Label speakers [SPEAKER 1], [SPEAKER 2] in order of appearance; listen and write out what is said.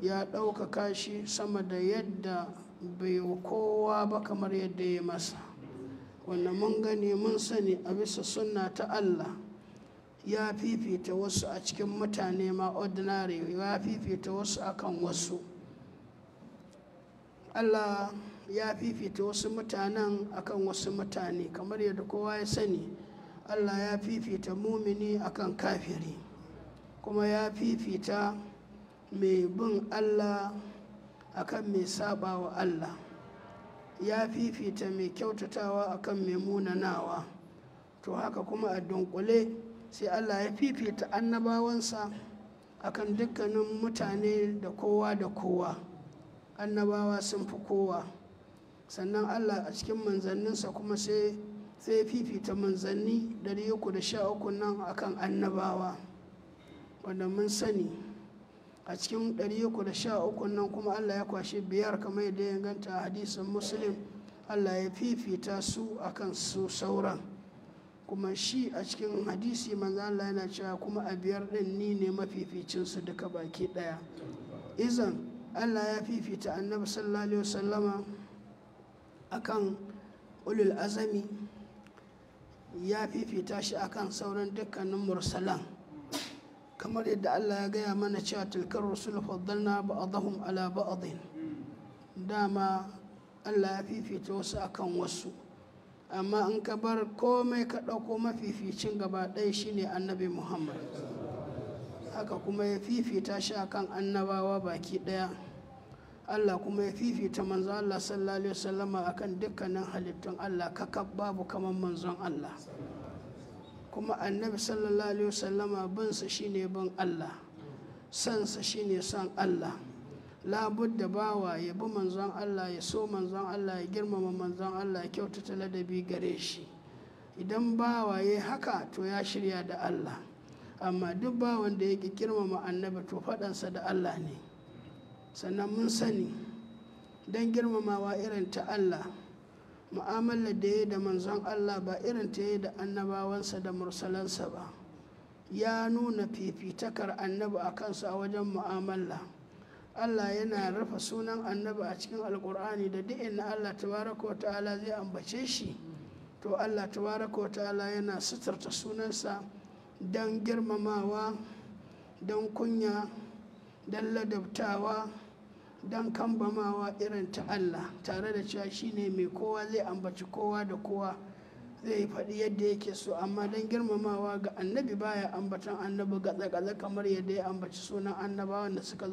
[SPEAKER 1] Ya ɗaukaka shi sama da yadda bai wa kowa ba kamar yadda ya masa. Wanda mun gani mun sani a bisa sunna ta Allah, ya fifita wasu a cikin mutane ma ordinary, ya fifita wasu akan wasu. Allah ya fifita wasu mutanen akan wasu mutane, kamar yadda kowa ya sani. Allah ya fifita mumini akan kafiri, kuma ya fifita mai bin Allah akan mai saba wa Allah, ya fifita mai kyautatawa akan mai munanawa. To haka kuma a dunkule sai Allah ya fifita annabawansa akan dukkanin mutane da kowa da kowa. Annabawa sun fi kowa. Sannan Allah a cikin manzanninsa kuma sai ya fifita manzanni 313 nan akan annabawa, wanda mun sani a cikin 313 nan kuma Allah ya kwashe biyar, kamar yadda ya ganta a hadisin Muslim. Allah ya fifita su akan su sauran. Kuma shi a cikin hadisi manzo Allah yana cewa kuma a biyar din ni ne mafificin su duka baki daya. Izan Allah ya fifita Annabi sallallahu alaihi wasallama akan ulul azami, ya fifita shi akan sauran dukkanin mursalan, kamar yadda Allah ya gaya mana cewa tilkar rusul faddalna ba'dahum ala ba'din. Dama Allah ya fifita wasu akan wasu, amma in ka bar komai ka ɗauko mafificin gaba ɗaya shine Annabi Muhammad. Haka kuma ya fifita shi akan annabawa baki ɗaya. Allah kuma ya fifita manzon Allah sallallahu alaihi wasallama akan dukkanin halittun Allah kakab, babu kamar manzon Allah. Kuma Annabi sallallahu alaihi wasallama binsa shine bin Allah, sansa shine son Allah. Labudda bawa ya bi manzon Allah, ya so manzon Allah, ya girmama manzon Allah, ya kyautata ladabi gare shi. Idan bawa ya haka, to ya shirya da Allah. Amma duk bawan da ya ƙi girmama Annabi, to faɗansa da Allah ne. Sannan mun sani don girmamawa irin ta Allah, mu'amalar da ya da manzon Allah ba irin ta yi da annabawansa da mursalansa ba. Ya nuna fifitakar Annabi a kansa a wajen mu'amala. Allah yana rufe sunan Annabi a cikin Alkur'ani da duk inda Allah tabaraka wa ta'ala zai ambace shi, to Allah tabaraka wa ta'ala yana suturta sunansa don girmamawa, don kunya, don ladabtawa, don kambamawa irin ta Allah, tare da cewa shine mai kowa, zai ambaci kowa da kowa, zai faɗi yadda yake so, amma don girmamawa ga Annabi baya ambatan Annabi gatsa-gatsa kamar yadda ya ambaci sunan annabawan da suka